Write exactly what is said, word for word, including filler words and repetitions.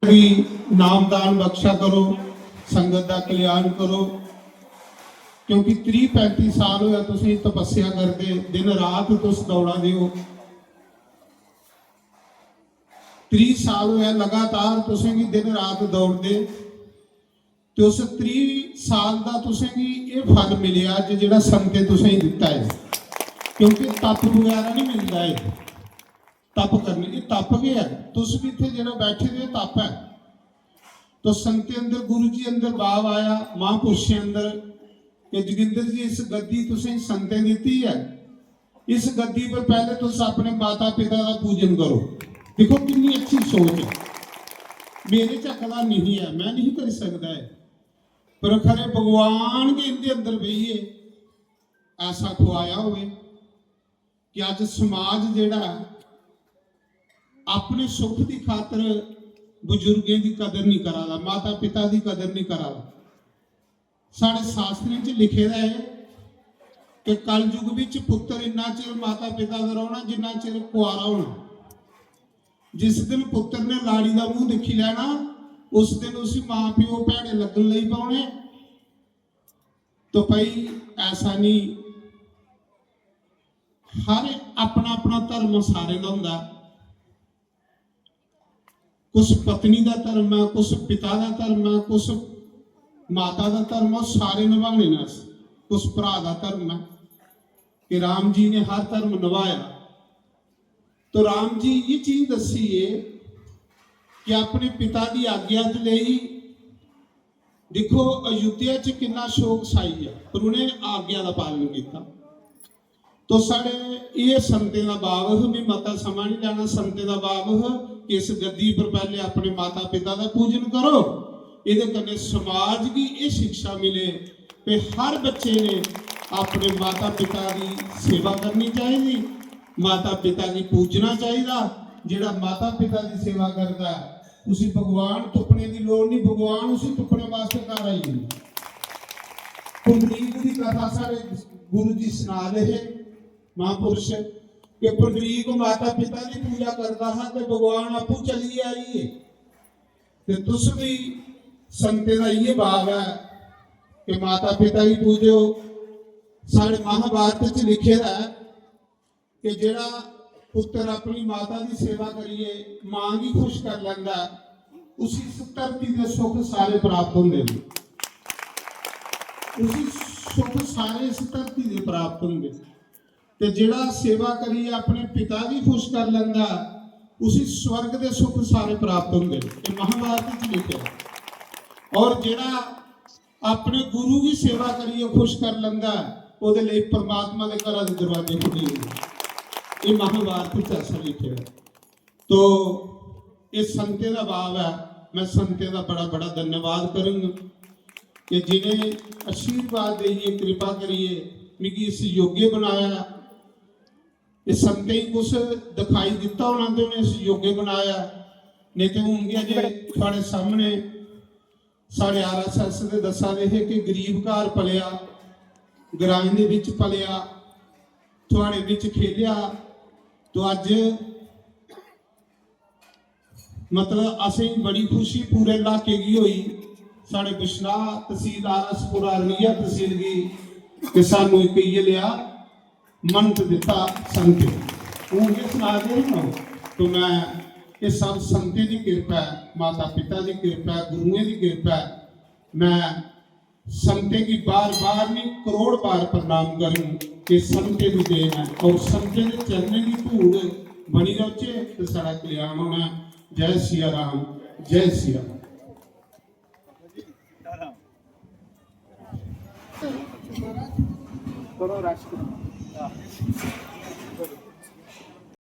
गी नामदान बख्शा करो, संगत दा कल्याण करो, क्योंकि त्रीह पैंती साल होया तुसें तपस्या करदे, दिन रात तुस दौड़ा दे हो। त्रीह साल होया लगातार तुसें गी दिन रात दौड़दे, ते उस त्रीह साल दा तुसें गी एह् फल मिलेआ अज्ज, जेह्ड़ा संगतें तुसें गी दित्ता ऐ, क्योंकि तप बगैरा नहीं मिलदा ऐ। तप करने, एह् तप गै ऐ। तुस भी इत्थै जेह्ड़ा बैठे दे तप ऐ। तो संगतें अंदर, गुरु जी अंदर भाव आया, महापुरुषें अंदर, कि जोगिंदर जी, इस गद्दी तुसें संगतें दित्ती ऐ, इस गद्दी पर पैह्ले तुस अपने माता पिता दा पूजन करो। दिक्खो किन्नी अच्छी सोच ऐ। मेरे च अकला नहीं ऐ, मैं नहीं करी सकदा ऐ, पर खरे भगवान गै इंदे अंदर बेहियै ऐसा खुआया होवे कि अज्ज समाज जेह्ड़ा ऐ, अपने सुख दी खातर बुजुर्गें दी कदर नहीं करा दा, माता पिता दी कदर नहीं करा दा। साढ़े शास्त्रें च लिखे दा ऐ कि कलयुग बिच पुत्तर इन्ना चिर माता पिता दा रौह्ना जिन्ना चिर कुआरा होना। जिस दिन पुत्तर ने लाड़ी दा मूंह दिक्खी लैना, उस दिन उसी मां प्यो भैड़े लग्गन लगी पौने। तो भाई, ऐसा नहीं, हर अपना अपना धर्म सारें दा होंदा। कुछ पत्नी दा धर्म ऐ, कुछ पिता दा धर्म ऐ, कुछ माता दा धर्म ऐ, ओह् सारे नभाने न अस। कुछ भ्रा दा धर्म ऐ कि राम जी ने हर धर्म नभाया। तो राम जी ये चीज दस्सी है कि अपने पिता दी आज्ञा च लेई। दिक्खो, अयोध्या च किन्ना शोक साई ऐ, पर उ'नें आज्ञा दा पालन कीता। तो साढ़े एह् संतें दा भाव ह, में मता समां नहीं लैना, संतें दा भाव ह कि इस गद्दी पर पैह्ले अपने माता पिता दा पूजन करो। एह्दे कन्नै समाज गी एह् शिक्षा मिले कि हर बच्चे ने अपने माता पिता दी सेवा करनी चाहिदी, माता पिता गी पूजना चाहिदा। जेह्ड़ा माता पिता दी सेवा करदा ऐ, उसी भगवान तुप्पने दी लोड़ नहीं, भगवान उसी तुप्पने वास्ते घर आई जंदा। पुंडरीक दी कथा साढ़े गुरु जी सना दे हे महापुरुष, कि पुंडरीक माता पिता दी पूजा करदा हा ते भगवान आपूं चलियै आई गे। ते तुस भी संतें दा इ'यै भाव ऐ कि माता पिता गी पूजो। साढ़े महाभारत च लिखे दा ऐ कि जेह्ड़ा पुत्तर अपनी माता दी सेवा करियै मां गी खुश कर लैंदा ऐ, उसी इस धरती दे सुख सारे प्राप्त होंदे न। उसी सुख सारे इस धरती दे प्राप्त होंदे। ते जेह्ड़ा सेवा करियै अपने पिता गी खुश कर लैंदा ऐ, उसी स्वर्ग दे सुख सारे प्राप्त होंदे न। एह् महाभारत च लिखे दा। और जेह्ड़ा अपने गुरु गी सेवा करियै खुश कर लैंदा ऐ, ओह्दे लेई परमात्मा दे घरा दे दरवाजे खुल्ली जंदे। एह् महाभारत च ऐसा लिखे दा। तो एह् संतें दा भाव ऐ। मैं संतें दा बड़ा बड़ा धन्यवाद करंग कि जिनें आशीर्वाद देइयै, कृपा करियै मिगी इस योग्य बनाया। एह् संतें गी कुछ दिखाई दित्ता होना ते उ'नें इस योग्य बनाया, नेईं ते हून गै अजें थुआढ़े सामने साढ़े आरएसएस दे दस्सा दे हे कि गरीब घर पलेआ, ग्राएं दे बिच पलेआ, थुआढ़े बिच खेलेआ, तो अज्ज मतलब असेंगी बड़ी खुशी पूरे इलाके गी होई। साढ़े बिश्नाह तहसील, आरएसपुर, अरनिया तहसील गी कि सानू इक इ'यै लेआ मंत दित्ता संत। हून गै सना दे हे ना, तो मैं, एह् सब संतें दी किरपा ऐ, माता पिता दी किरपा ऐ, गुरुएं दी किरपा ऐ। मैं संतें गी बार बार नहीं, करोड़ बार प्रणाम करूं कि संतें दी देन है और संतें दे चरणें दी धूड़ बनी रौहचे तो सारा कल्याण होना है। जय सिया राम, जय सिया राम। करो रश करो।